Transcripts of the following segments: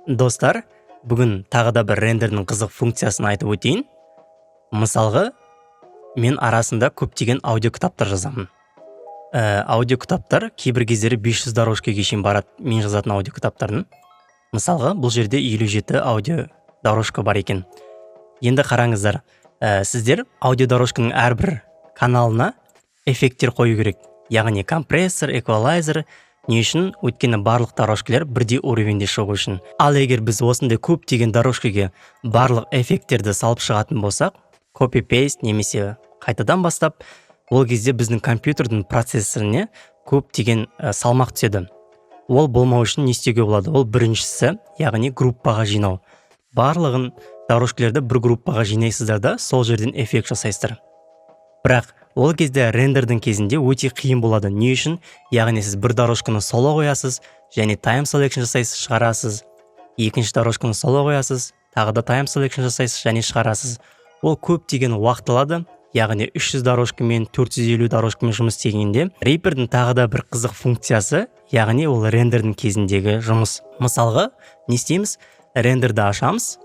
Достар, бүгін тағы да бір рендердің қызық функциясын айтып өтейін. Мысалға, мен арасында көптеген аудиокітаптар жазамын. Аудиокітаптар кейбір кездері 500 дорожкаға шейін барады мен жазатын аудиокітаптардың. Мысалға, бұл жерде 57 аудио дорожка бар екен. Енді қараңыздар, сіздер аудиодорожканың әрбір каналына эффекттер қою керек. Яғни компрессор, эквалайзер. Не үшін? Өйткені барлық дорожкалар бірдей уровеньде шығу үшін. Ал егер біз осындай көптеген дорожкаге барлық эффекттерді салып шығатын болсақ, copy paste немесе қайтадан бастап, ол кезде біздің компьютердің процессоріне көптеген салмақ түседі. Ол болмау үшін не істеуге болады? Ол біріншісі, яғни группаға жинау. Барлығын дорожкалерді бір группаға жинайсыздар да, сол жерден эффект жасайсыздар. Бірақ ол кезде рендердің кезінде өте қиын болады. Не үшін? Яғни сіз бір дорожканы соло қоясыз және time selection жасайсыз, шығарасыз. Екінші дорожканы соло қоясыз, тағы да time selection жасайсыз және шығарасыз. Ол көптеген уақыт алады. Яғни 300 дорожкамен, 450 дорожкамен жұмыс істегенде. Reaper'дің тағы да бір қызық функциясы, яғни ол рендердің кезіндегі жұмыс. Мысалға, не істейміз? Рендерді ашамыз.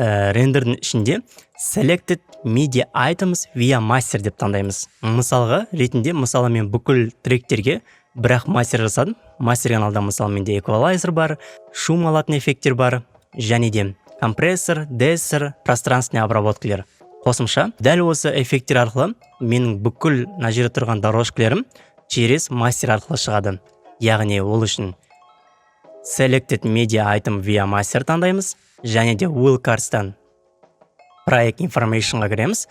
Рендердің ішінде Selected Media Items via Master деп таңдаймыз. Мысалға ретінде, мысалы, мен бүкіл тректерге бірақ мастер жасадым. Мастер каналда, мысалы, менде эквалайзер бар, шум алатын эффекттер бар және де компрессор, деэссер, пространственный обработкалер. Қосымша дәл осы эффекттер арқылы менің бүкіл мына жерде тұрған дорожкалерім через мастер арқылы шығады. Яғни ол үшін Selected Media Item via Master таңдаймыз және де Wildcards-тан Project Information-ға кіреміз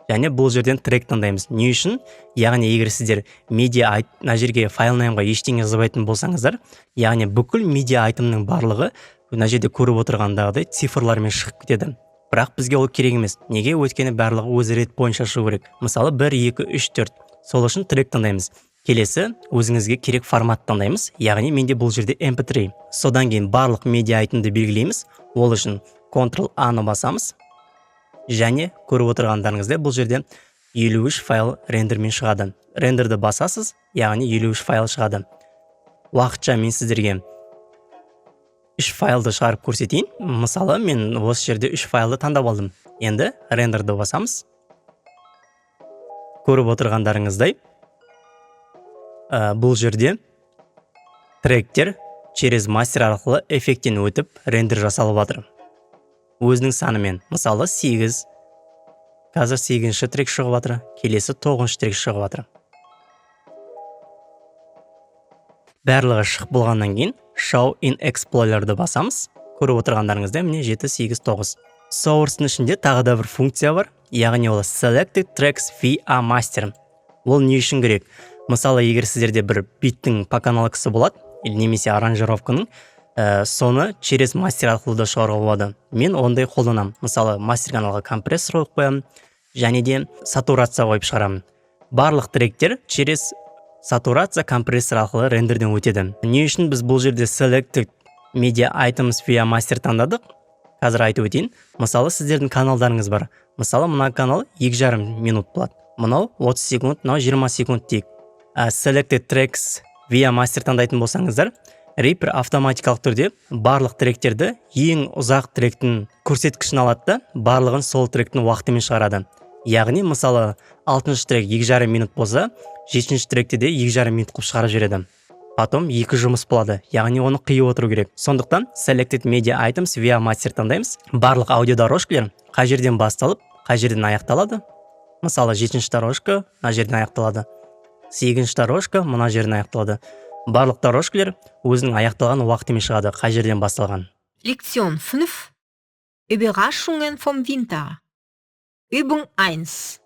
және бұл жерден трек таңдаймыз. Не үшін? Яғни егер сіздер медиа мына жерге file name-ға ештеңе жазбайтын болсаңыздар, яғни бүкіл медиа item-ның барлығы мына жерде көріп отырғандағыдай цифрлармен шығып кетеді. Бірақ бізге ол керек емес. Неге? Өйткені барлығы өз рет бойынша шығу керек. Мысалы, 1, 2, 3, 4. Сол үшін трек таңдаймыз. Келесі өзіңізге керек формат таңдаймыз, яғни менде бұл жерде MP3. Содан кейін барлық медиа item-ді белгілейміз. Ол үшін Ctrl A ны басамыз және көріп отырғандарыңыздай, бұл жерде 53 файл рендермен шығады. Рендерді басасыз, яғни 53 файл шығады. Уақытша мен сіздерге үш файлды шығарып көрсетейін. Мысалы, мен осы жерде үш файлды таңдап алдым. Енді рендерді басамыз. Көріп отырғандарыңыздай, бұл жерде тректер через мастер арқылы эффекттен өтіп, рендер жасалып жатыр өзінің санымен. Мысалы, 8, қазір сегізінші трек шығып жатыр, келесі тоғызыншы трек шығып жатыр. Барлығы шығып болғаннан кейін Show in Explorer'ды басамыз. Көріп отырғандарыңыздай, міне, 7, 8, 9. Source-ның ішінде тағы да бір функция бар, яғни ол Selected Tracks via Master. Ол не үшін керек? Мысалы, егер сіздерде бір биттің поканалкасы болады или немесе аранжировканың, соны через мастер арқылы да шығаруға болады. Мен ондай қолданамын. Мысалы, мастер каналға компрессор қойып қоямын және де сатурация қойып шығарамын. Барлық тректер через сатурация, компрессор арқылы рендерден өтеді. Не үшін біз бұл жерде Selected Media Items via Master таңдадық? Қазір айтып өтейін. Мысалы, сіздердің каналдарыңыз бар. Мысалы, мына канал 2,5 минут болады, мынау 30 секунд, мынау 20 секунд дейік. Selected Tracks via Master таңдайтын болсаңыздар, Reaper автоматикалық түрде барлық тректерді ең ұзақ тректің көрсеткішін алады да, барлығын сол тректің уақытымен шығарады. Яғни, мысалы, алтыншы трек 2,5 минут болса, жетінші тректе де 2,5 минут қылып шығарып жібереді. Потом екі жұмыс болады, яғни оны қиып отыру керек. Сондықтан Selected Media Items via Master таңдаймыз. Барлық аудиодорожкалер қай жерден басталып, қай жерден аяқталады. Мысалы, жетінші дорожка мына жерден аяқталады, сегізінші дорожка мына жерден аяқталады. Барлық дорожкалер өзінің аяқталған уақытымен шығады, қай жерден басталған. Lektion 5. Überraschungen vom Winter. Übung 1.